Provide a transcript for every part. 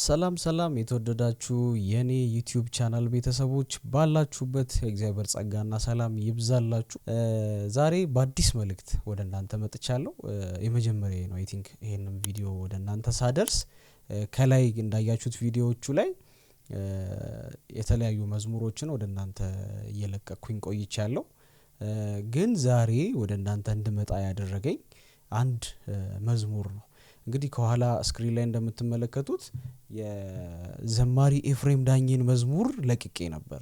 ሰላም ሰላም የተወደዳችሁ የኔ YouTube channel ቤተሰቦች፣ ባላችሁበት የእግዚአብሔር ጸጋና ሰላም ይብዛላችሁ። ዛሬ በአዲስ መልእክት ወደ እናንተ መጥቻለሁ። የመጀመሪያ ነው I think ይሄንን ቪዲዮ ወደ እናንተ ሳደርስ። ከላይ እንዳያችሁት ቪዲዮዎቹ ላይ የተለያዩ መዝሙሮችን ወደ እናንተ እየለቀቅኩኝ ቆይቻለሁ። ግን ዛሬ ወደ እናንተ እንድመጣ ያደረገኝ አንድ መዝሙር ነው። እንግዲህ ከኋላ screen ላይ እንደምትመለከቱት የዘማሪ ኤፍሬም ዳኜን መዝሙር ለቅቄ ነበር።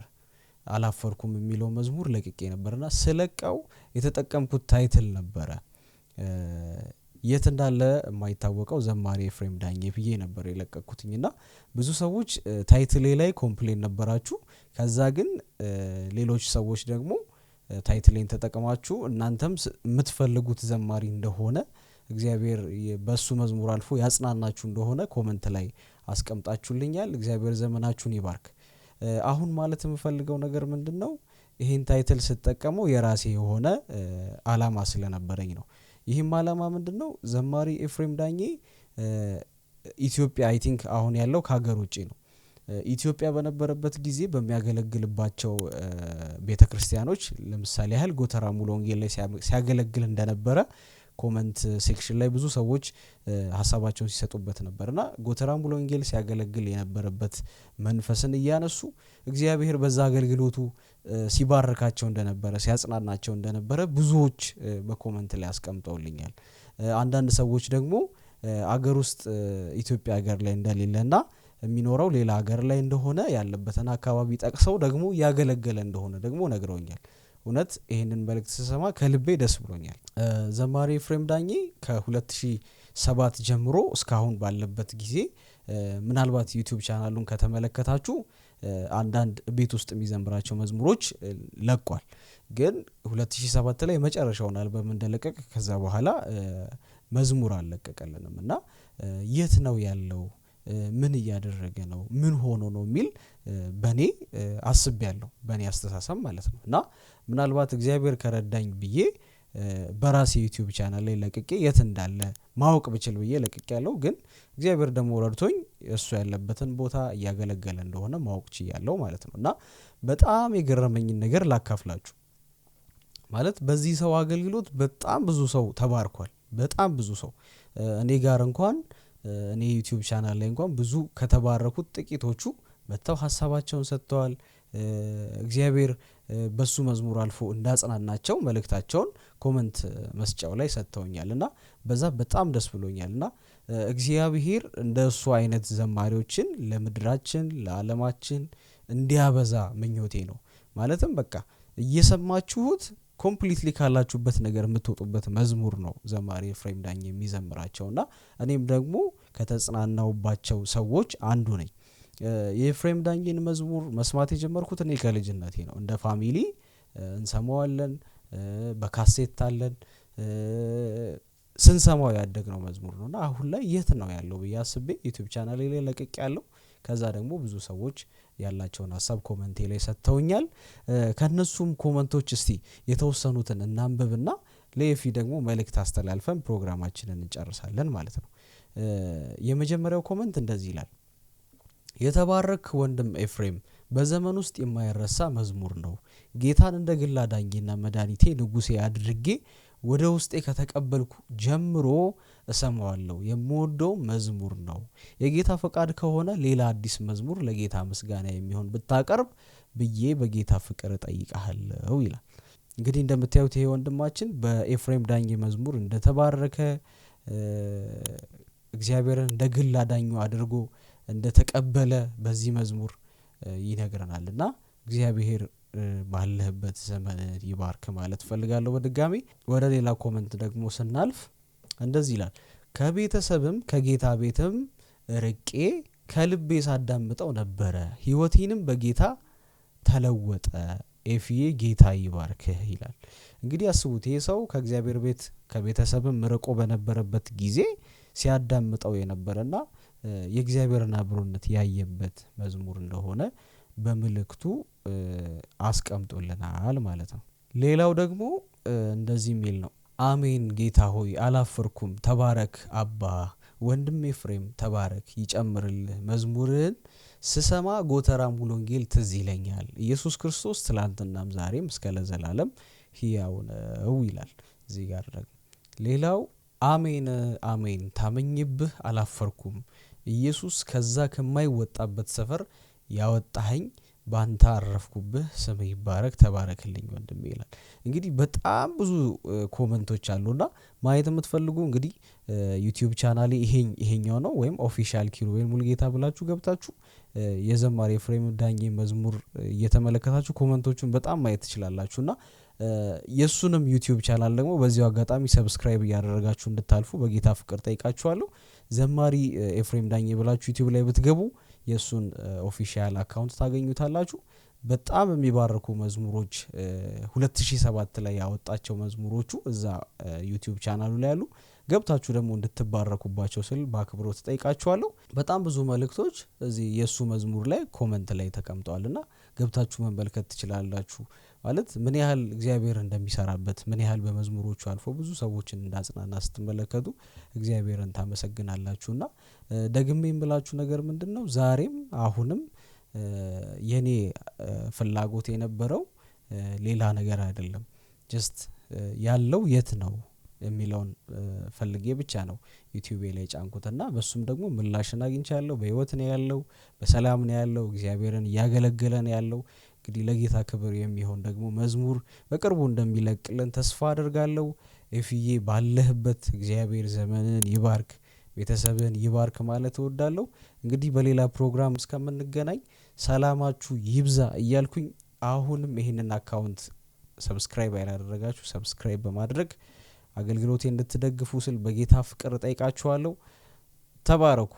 አላፈርኩም የሚለው መዝሙር ለቅቄ ነበርና ስለቀው የተጠቀምኩት title ነበረ። የት እንዳለ የማይታወቀው ዘማሪ ኤፍሬም ዳኜ ብዬ ነበር የለቀቅኩትኝና ብዙ ሰዎች title ኤ ላይ complain ነበራችሁ። ከዛ ግን ሌሎች ሰዎች ደግሞ title ኤን ተጠቅማችሁ እናንተም የምትፈልጉት ዘማሪ እንደሆነ፣ እግዚአብሔር በሱ መዝሙር አልፎ ያጽናናችሁ እንደሆነ comment ላይ አስቀምጣችሁልኛል። እግዚአብሔር ዘመናችሁን ይባርክ። አሁን ማለት የምፈልገው ነገር ምንድነው? ይሄን title ስጠቀመው የራሴ የሆነ አላማ ስለነበረኝ ነው። ይህም አላማ ምንድነው? ዘማሪ ኤፍሬም ዳኜ ኢትዮጵያ፣ I think አሁን ያለው ከሀገር ውጪ ነው። ኢትዮጵያ በነበረበት ጊዜ በሚያገለግልባቸው ቤተክርስቲያኖች፣ ለምሳሌ ያህል ጎተራ ሙሉ ወንጌል ላይ ሲያገለግል እንደነበረ comment section ላይ ብዙ ሰዎች ሀሳባቸውን ሲሰጡበት ነበርና፣ ጎተራ ሙሉ ወንጌል ሲያገለግል የነበረበት መንፈስን እያነሱ እግዚአብሔር በዛ አገልግሎቱ ሲባርካቸው እንደነበረ፣ ሲያጽናናቸው እንደነበረ ብዙዎች በ comment ላይ አስቀምጠውልኛል። አንዳንድ ሰዎች ደግሞ አገር ውስጥ ኢትዮጵያ ሀገር ላይ እንደሌለና የሚኖረው ሌላ ሀገር ላይ እንደሆነ፣ ያለበትን አካባቢ ጠቅሰው ደግሞ እያገለገለ እንደሆነ ደግሞ ነግረውኛል። እውነት ይህንን መልእክት ስሰማ ከልቤ ደስ ብሎኛል። ዘማሪ ኤፍሬም ዳኜ ከ2007 ጀምሮ እስካሁን ባለበት ጊዜ ምናልባት YouTube channel ኡን ከተመለከታችሁ አንዳንድ ቤት ውስጥ የሚዘምራቸው መዝሙሮች ለቋል። ግን 2007 ላይ የመጨረሻውን አልበም እንደለቀቀ ከዛ በኋላ መዝሙር አልለቀቀልንም እና የት ነው ያለው? ምን እያደረገ ነው? ምን ሆኖ ነው የሚል በእኔ አስቤያለሁ፣ በእኔ አስተሳሰብ ማለት ነው። እና ምናልባት እግዚአብሔር ከረዳኝ ብዬ በራሴ YouTube channel ላይ ለቅቄ የት እንዳለ ማወቅ ብችል ብዬ ለቅቄያለሁ። ግን እግዚአብሔር ደግሞ ረድቶኝ እሱ ያለበትን ቦታ፣ እያገለገለ እንደሆነ ማወቅ ችያለሁ ማለት ነው። እና በጣም የገረመኝን ነገር ላካፍላችሁ። ማለት በዚህ ሰው አገልግሎት በጣም ብዙ ሰው ተባርኳል። በጣም ብዙ ሰው፣ እኔ ጋር እንኳን፣ እኔ YouTube channel ላይ እንኳን ብዙ ከተባረኩት ጥቂቶቹ መጥተው ሀሳባቸውን ሰጥተዋል። እግዚአብሔር በሱ መዝሙር አልፎ እንዳጽናናቸው መልእክታቸውን comment መስጫው ላይ ሰጥተውኛል እና በዛ በጣም ደስ ብሎኛል። እና እግዚአብሔር እንደ እሱ አይነት ዘማሪዎችን ለምድራችን፣ ለዓለማችን እንዲያበዛ ምኞቴ ነው። ማለትም በቃ እየሰማችሁት completely ካላችሁበት ነገር የምትወጡበት መዝሙር ነው ዘማሪ ኤፍሬም ዳኜ የሚዘምራቸው እና እኔም ደግሞ ከተጽናናውባቸው ሰዎች አንዱ ነኝ። የኤፍሬም ዳኜን መዝሙር መስማት የጀመርኩት እኔ ከልጅነቴ ነው። እንደ family እንሰማዋለን፣ በካሴት አለን፣ ስንሰማው ያደግነው መዝሙር ነው። እና አሁን ላይ የት ነው ያለው ብዬ አስቤ YouTube channel ላይ ለቅቄያለሁ። ከዛ ደግሞ ብዙ ሰዎች ያላቸውን ሀሳብ comment ኤ ላይ ሰጥተውኛል። ከእነሱም comment ኦች እስቲ የተወሰኑትን እናንብብና ለኤፊ ደግሞ መልእክት አስተላልፈን ፕሮግራማችንን እንጨርሳለን ማለት ነው። የመጀመሪያው comment እንደዚህ ይላል። የተባረክ ወንድም ኤፍሬም፣ በዘመን ውስጥ የማይረሳ መዝሙር ነው። ጌታን እንደ ግል አዳኜና መድኃኒቴ፣ ንጉሴ አድርጌ ወደ ውስጤ ከተቀበልኩ ጀምሮ እሰማዋለሁ። የምወደው መዝሙር ነው። የጌታ ፈቃድ ከሆነ ሌላ አዲስ መዝሙር ለጌታ ምስጋና የሚሆን ብታቀርብ ብዬ በጌታ ፍቅር እጠይቅሃለሁ ይላል። እንግዲህ እንደምታዩት ይሄ ወንድማችን በኤፍሬም ዳኜ መዝሙር እንደተባረከ፣ እግዚአብሔርን እንደ ግል አዳኙ አድርጎ እንደተቀበለ በዚህ መዝሙር ይነግረናል። እና እግዚአብሔር ባለህበት ዘመን ይባርክ ማለት እፈልጋለሁ። በድጋሚ ወደ ሌላ comment ደግሞ ስናልፍ እንደዚህ ይላል። ከቤተሰብም ከጌታ ቤትም ርቄ ከልቤ ሳዳምጠው ነበረ፣ ህይወቴንም በጌታ ተለወጠ። ኤፍዬ ጌታ ይባርክህ ይላል። እንግዲህ አስቡት፣ ይሄ ሰው ከእግዚአብሔር ቤት ከቤተሰብም ርቆ በነበረበት ጊዜ ሲያዳምጠው የነበረና የእግዚአብሔርን አብሮነት ያየበት መዝሙር እንደሆነ በምልክቱ አስቀምጦልናል ማለት ነው። ሌላው ደግሞ እንደዚህ የሚል ነው። አሜን ጌታ ሆይ፣ አላፈርኩም፣ ተባረክ አባ። ወንድም ኤፍሬም ተባረክ፣ ይጨምርልህ። መዝሙርህን ስሰማ ጎተራ ሙሉ ወንጌል ትዝ ይለኛል። ኢየሱስ ክርስቶስ ትላንትናም ዛሬም እስከ ለዘላለም ሕያው ነው ይላል። እዚህ ጋር ደግሞ ሌላው አሜን አሜን፣ ታመኝብህ አላፈርኩም። ኢየሱስ ከዛ ከማይወጣበት ሰፈር ያወጣኸኝ ባንተ አረፍኩብህ፣ ስምህ ይባረክ፣ ተባረክልኝ ወንድሜ ይላል። እንግዲህ በጣም ብዙ comment ኦች አሉና ማየት የምትፈልጉ እንግዲህ YouTube ቻናሌ ይሄኛው ነው፣ ወይም Official ኪሩቤል ሙሉጌታ ብላችሁ ገብታችሁ የዘማሪ ኤፍሬም ዳኜ መዝሙር እየተመለከታችሁ comment ኦቹን በጣም ማየት ትችላላችሁና የእሱንም YouTube channel ደግሞ በዚሁ አጋጣሚ subscribe እያደረጋችሁ እንድታልፉ በጌታ ፍቅር ጠይቃችኋለሁ። ዘማሪ ኤፍሬም ዳኜ ብላችሁ YouTube ላይ ብትገቡ የእሱን official account ታገኙታላችሁ። በጣም የሚባርኩ መዝሙሮች 2007 ላይ ያወጣቸው መዝሙሮቹ እዛ YouTube ቻናሉ ላይ ያሉ፣ ገብታችሁ ደግሞ እንድትባረኩባቸው ስል በአክብሮት ጠይቃችኋለሁ። በጣም ብዙ መልእክቶች እዚህ የእሱ መዝሙር ላይ comment ላይ ተቀምጠዋልና ገብታችሁ መመልከት ትችላላችሁ። ማለት ምን ያህል እግዚአብሔር እንደሚሰራበት፣ ምን ያህል በመዝሙሮቹ አልፎ ብዙ ሰዎችን እንዳጽናና ስትመለከቱ እግዚአብሔርን ታመሰግናላችሁና ደግሜ የምላችሁ ነገር ምንድነው? ዛሬም አሁንም የኔ ፍላጎት የነበረው ሌላ ነገር አይደለም። Just ያለው የት ነው የሚለውን ፈልጌ ብቻ ነው YouTube ላይ ጫንኩትና በሱም ደግሞ ምላሽን አግኝቻለሁ። በህይወት ነው ያለው፣ በሰላም ነው ያለው፣ እግዚአብሔርን እያገለገለ ነው ያለው። እንግዲህ ለጌታ ክብር የሚሆን ደግሞ መዝሙር በቅርቡ እንደሚለቅልን ተስፋ አደርጋለሁ። ኤፍዬ ባለህበት እግዚአብሔር ዘመንን ይባርክ፣ ቤተሰብህን ይባርክ ማለት እወዳለሁ። እንግዲህ በሌላ ፕሮግራም እስከምንገናኝ ሰላማችሁ ይብዛ እያልኩኝ አሁንም ይሄንን account subscribe ያላደረጋችሁ subscribe በማድረግ አገልግሎቴ እንድትደግፉ ስል በጌታ ፍቅር እጠይቃችኋለሁ። ተባረኩ።